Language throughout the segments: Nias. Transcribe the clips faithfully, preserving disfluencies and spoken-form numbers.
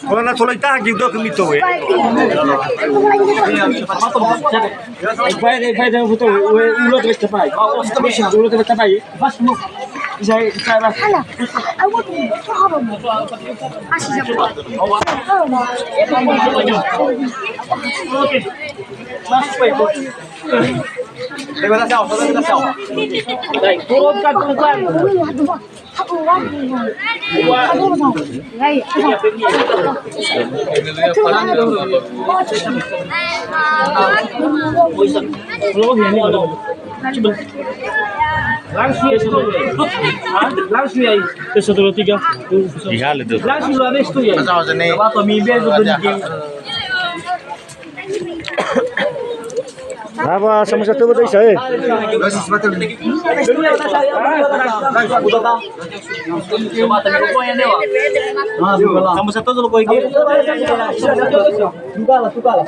Kalau na toloi taha gitu ke mito we. Baik, baik, baik, foto we, ulo terus capai. Ulo terus capai. Pas mu. Bisa, bisa lah. Alah, I want to follow me. Kasih siapa? Oke. Masuk, Pak. Terima kasih, Pak. Terima kasih, Pak. Baik, turunkan, turunkan. Langsung ya, satu. Hah? Langsung ya. Itu satu, dua, tiga. Di hal itu. Langsung lu habis tuh ya. Apa pemimpin itu begini? Apa sama satu betul saya? Sama satu dulu kau ini. Juga lah, juga lah.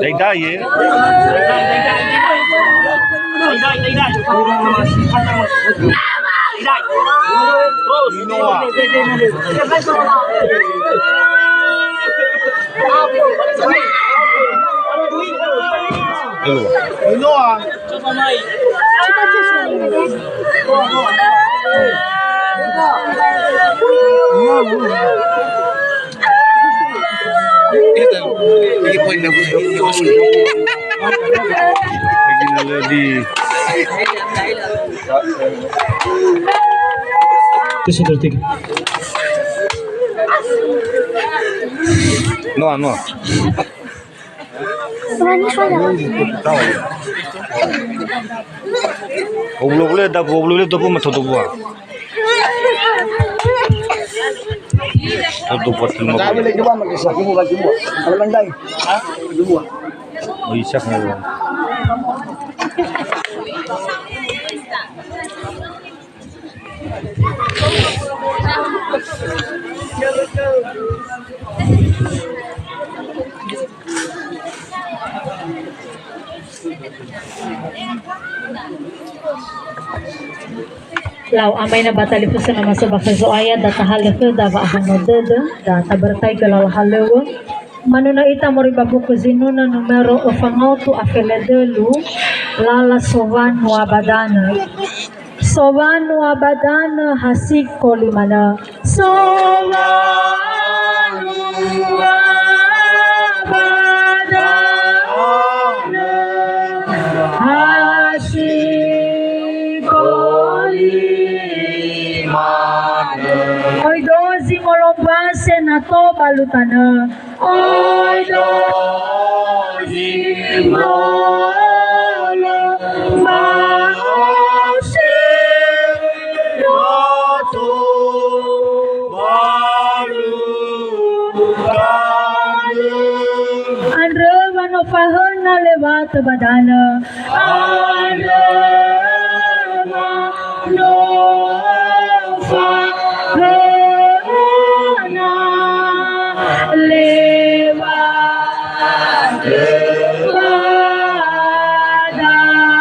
Dai, dai, eh. Terus. Inoa. Lagi na lagi. Itu satu tiga. Noa, noa. Oblo-oblo da, oblo-oblo da, ma todo bua. Todo bua, todo bua. Kami lagi dua, Mas. Aku mau lagi dua. Kalau main lagi. Hah? Dua. Oh, Ishak. Lau ama ina ba talifusö na maso ba khö Zo'aya, da tahalö khöda wa'ahono dödö, da tabarataigö lala halöŵö. Manunö ita moroi ba buku Zinunö numero öfa ngaotu a fele dölu, lala sowanua ba danö. Sowanua ba danö ha siko limanö. Sowanua ba danö ha siko limanö. Oi dozi molombase na tobalu tanö. Oi dozi molombase na tobalu tanö. Andrö wa no fahöna lewatö ba danö. Andrö wa no fahöna lewatö ba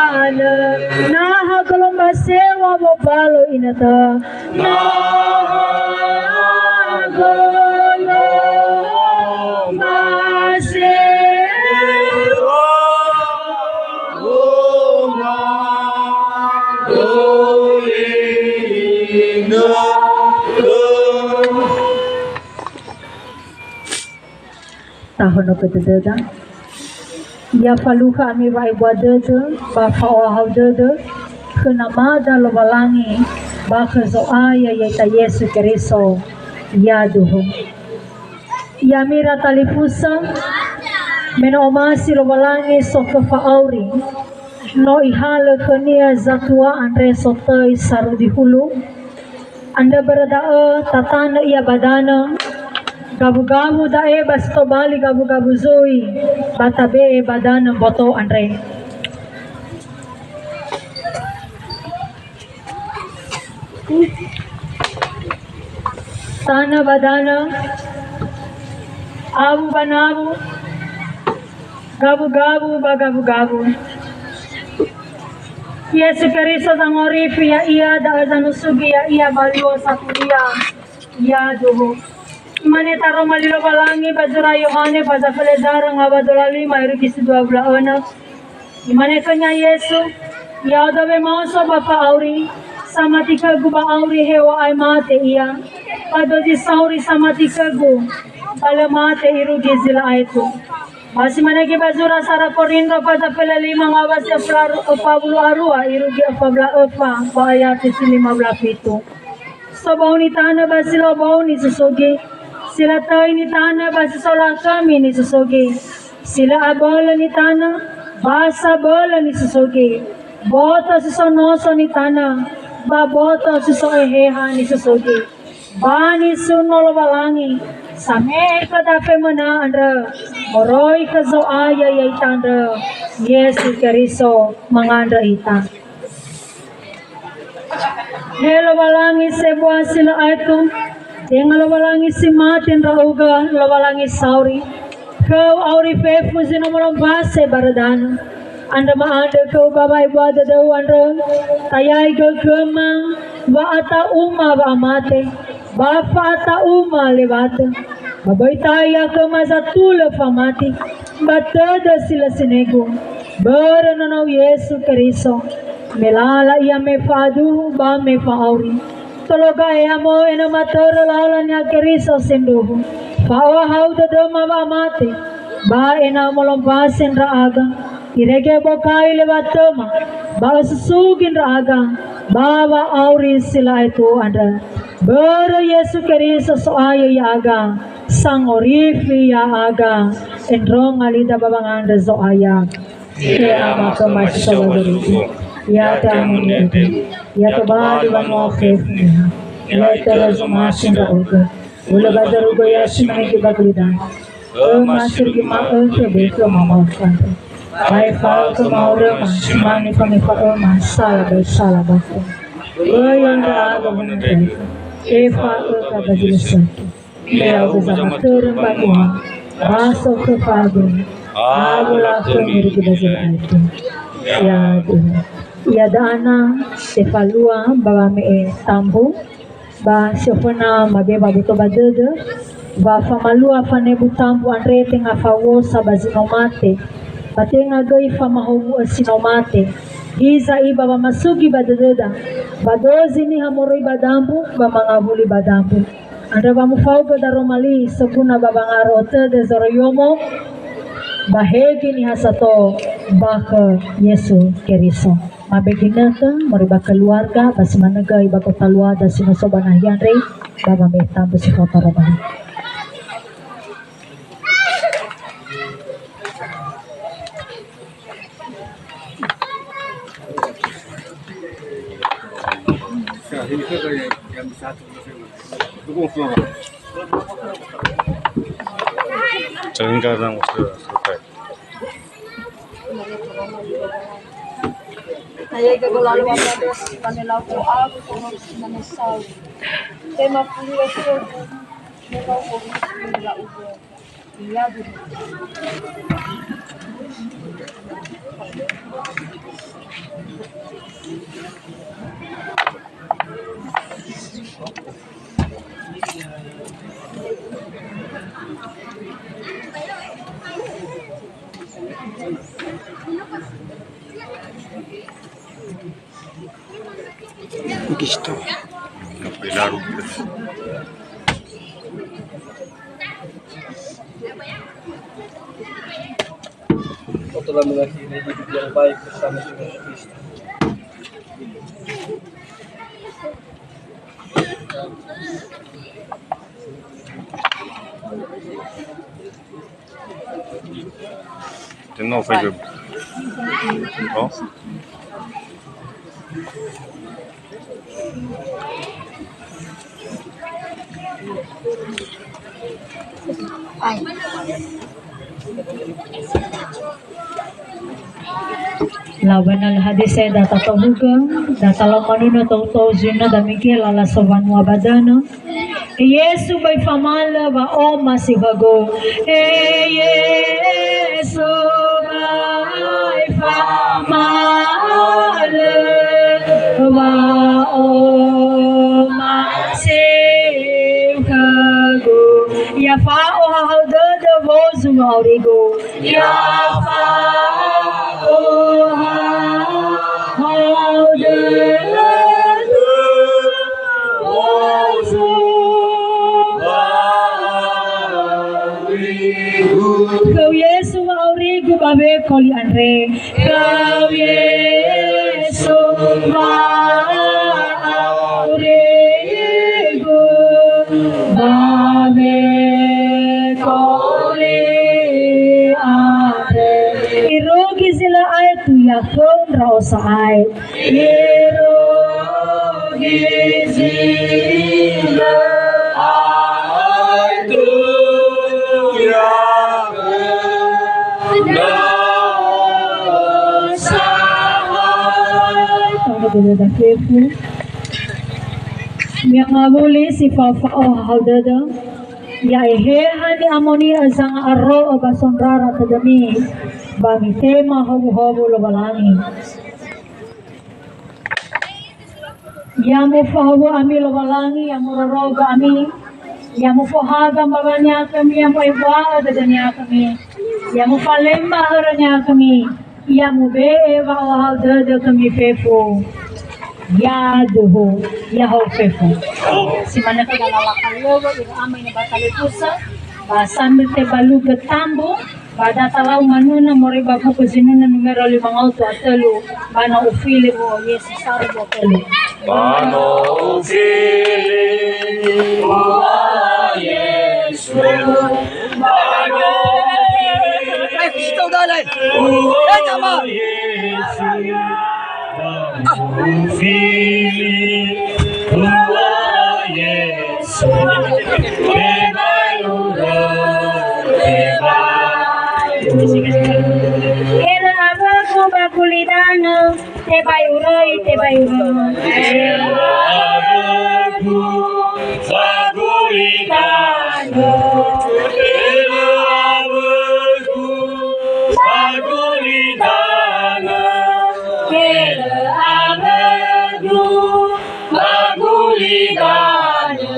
danö. Naha golombase wa wobalo inötö. Naha golombase wa wobalo inötö. Tahono khö dödöda. Ya falukha ami wa'ebua dödö ba fa'ohahau dödö khö Namada Lowalangi ba khö Zo'aya ya'ita Yesu Keriso. Yaduhu. Ya'ami ira talifusö, me no omasi Lowalangi sokhö fa'auri, no Ihalö khönia zatua andre sotöi sarudi hulu. Andrö börö da'ö tatanö ia ba danö, gawugawu da'e ba si tobali gawugawu zui, ba tabe'e ba danö mboto andre. Tanö ba danö, awu ba nawu, gawugawu ba gawugawu. Yesu Keriso zangorifi ya'ia, da'ö zanusugi ya'ia ba luo saturia. Yaduhu. Imane taroma li Lowalangi ba zura Yohane faza felezara ngawa dola lima irugi si dua wula'önö. Imane khönia Yesu, "Ya'odo wemaoso ba fa'auri, samati khögu ba auri heŵa'ae mate ia, ba dozi sauri samati khögu, ba lö mate irugi zi lö aetu." Ba si mane göi ba zura sara Korindro faza felelima ngawa si öfa wulu a rua irugi öfa wulu a öfa ba ayati si lima wulu a fitu. So bau nitanö ba si lö bau nisusugi, si lö töi nitanö ba si so lö khömi nisusugi. Si lö abölö nitanö, ba sabölö nisusugi. Boto si so noso nitanö, ba boto si so eheha nisusugi. Ba nisuno Lowalangi, same'e khö dafe möna andrö, moroi khö Zo'aya ya'ita andrö, Yesu Keriso, mangandrö ita. He Lowalangi sebua si lö aetu, tenga Lowalangi si mate ndra'ugö, Lowalangi sauri. Khöu auri fefu zi no molombase ba rödanö. Andrö ma'andrö khöu ba wa'ebua dödöu andrö, tayaigö göma wa'ata'uma wa'amate, ba fa'ata'uma lewatö. Ba böi taya khöma zatulö famati, ba tödö si lö sinegu, börö Nonou Yesu Keriso, me lala ia me fa'aduhu ba me fa'auri. Tologa ea mo ena'ö matörö lala Niha Keriso sindruhu, fa'ohahau dödöma wa'amate, ba ena'ö molombase ndra'aga, irege bokai lewatöma, ba ösusugi ndra'aga ba wa'auri si lö aetu andrö. Börö Yesu Keriso So'aya ya'aga, sangorifi ya'aga, endronga lida ba wangandrö Zo'aya. He Ama khöma si so ba zorugo, ya te'amoni'ö dödöu, ya tobali wanua fefu Niha, ya itörö zomasi ndra'ugö, hulö ba zorugo ya si mane göi ba gulidanö. Öma si rugi ma'ökhö be khöma maofa andrö. Ba efa'ö khöma horöma, si mane fangefa'öma sala ba sala ba khöma. Böi ya'ö ndra'aga wonöndröi'ö, efa'ö khöma ba zi lö sökhi. Me ya'ugö zamatörö mbanua, ba so khö fa'aböi, awö lakhömi rugi ba zi lö aetu. Yaduhu. Iada'a na tefalua ba wame'e tambu, ba si oföna mabe wa'aboto ba dödö, wa famalua fanebu tambu andre tenga fawuosa ba zi no mate, ba tenga göi famahowu'ö si no mate. Hiza'i ba wamasugi ba dödöda, ba dozi niha moroi ba dambu, ba mangawuli ba dambu. Andrö wa mufaogö daroma li soguna ba wangarö'ö tödö zoroiyomo, ba hegi niha sato ba khö Yesu Keriso. Mabe ginötö moroi ba keluarga, ba si manö göi ba gotaluada si no so ba nahia andre, ba wame'e tambu si fao taroma li. Jangan kadang udah selesai. Taya'igö göi lalu wamados, ba me lau fa'auri, ba me sau. Tema fulu efe, me lau fa'auri, me lau fa'auri. Iya, Bu. Gisto. Telah mengakhiri hidup yang baik bersama Tuhan Kristus. Tengo Facebook. Oh. Lawana lö hadese da tatohugö, da talau manunö tou-tou zunö da mege lala sowanua ba dönö. Yesu böi famalö wa'oma si khögu. He Yesu böi famalö wa'oma si khögu. Ya fa'ohahau dödö wozu wa'aurigu. Ya fa'ohahau dödö wozu wa'aurigu. Khöu Yesu wa'aurigu ba wekoli andre. Khöu Yesu wa'aurigu ba wekoli andre. Irugi zi lö aetu ya khöu ndra'o sa'ae. Irugi zi lö aetu ya khöu ndra'o sa'ae. Tongo dödöda fefu. Mi'angawuli si fao-fao hahau dödö. Ya Eheha ni'amoni'ö zanga'aro'ö ba sondrara tödömi, ba mitema howuhowu Lowalangi. Ya mofahowu'ö ami Lowalangi, ya mororogö ami, ya mofohaga mbaŵania khömi, ya mo'ebua'ö dödönia khömi, ya mofalemba hörönia khömi, ya mube'e wa'ohahau dödö khömi fefu. Yaduhu, ya'o fefu. Si manö khöda lala halöŵö ira ama ina ba talifusö, ba sambil tebalugö tambu, ba da talau manunö moroi ba buku zinunö numero lima ngawutu a tölu, ba no ufili wua Yesu saru dua tölu. Ba no ufili wua Yesu, ba no ufili wua Yesu. Ufili wua Yesu, tebai uröi, tebai uröi. Erö awögu ba gulidanö, tebai uröi, tebai uröi. Erö awögu ba gulidanö, erö awögu ba gulidanö, erö awögu ba gulidanö,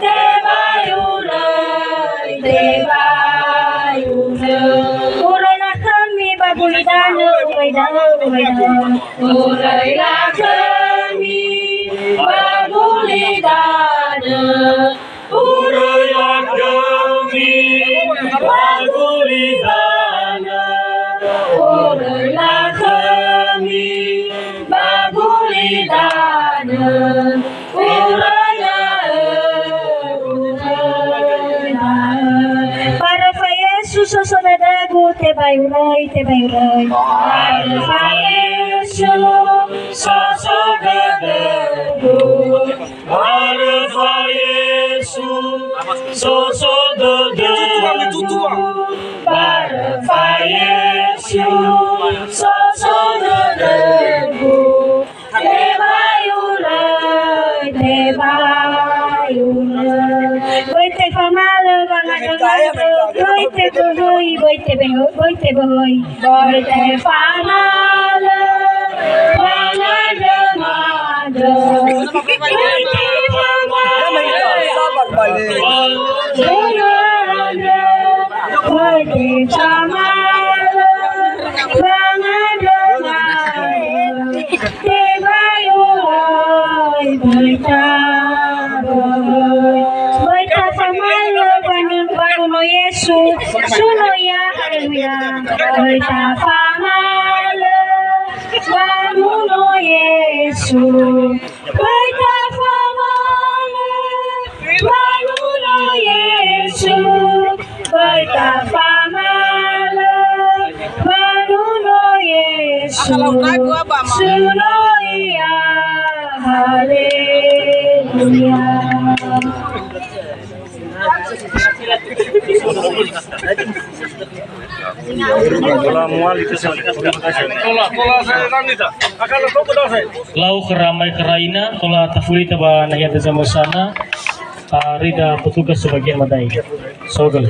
tebai uröi, tebai uröi. Uröi lakhömi ba gulidanö, uröi da'ö, uröi da'ö. Uröi lakhömi ba gulidanö, uröi lakhömi ba gulidanö, uröi lakhömi ba gulidanö, uröi da'ö, uröi da'ö. Baröfa Yesu soso dödögu, tebai uröi, tebai uröi. Baröfa Yesu soso dödögu, Baröfa Yesu soso dödögu. Baröfa Yesu soso dödögu. Tebai uröi, tebai uröi. Böi tefamalö wangandrö-ngandrö, böi teböhöi, böi teböhöi, böi teböhöi. Böi tefamalö wangandrö-ngandrö. Böi tefamalö wangandrö-ngandrö. Böi tefamalö wangandrö-ngandrö. Tebai uröi, böi taböhöi. Böi tafamalö wangandrö-ngandrö Yesu. Suno ia, haleluya. Tafamalö, Wanuno Yesu. Böi tafamalö, Wanuno Yesu. Böi tafamalö, Wanuno Yesu. Suno ia, haleluya. Tola muali tu. Tola, tola saya tanggi ta. Akan tunggu dah saya. Lau khöra mai khöra ina, tola tafuli ta ba nahia dödöma sana, ta rida petugas sebagian madai. Sogel.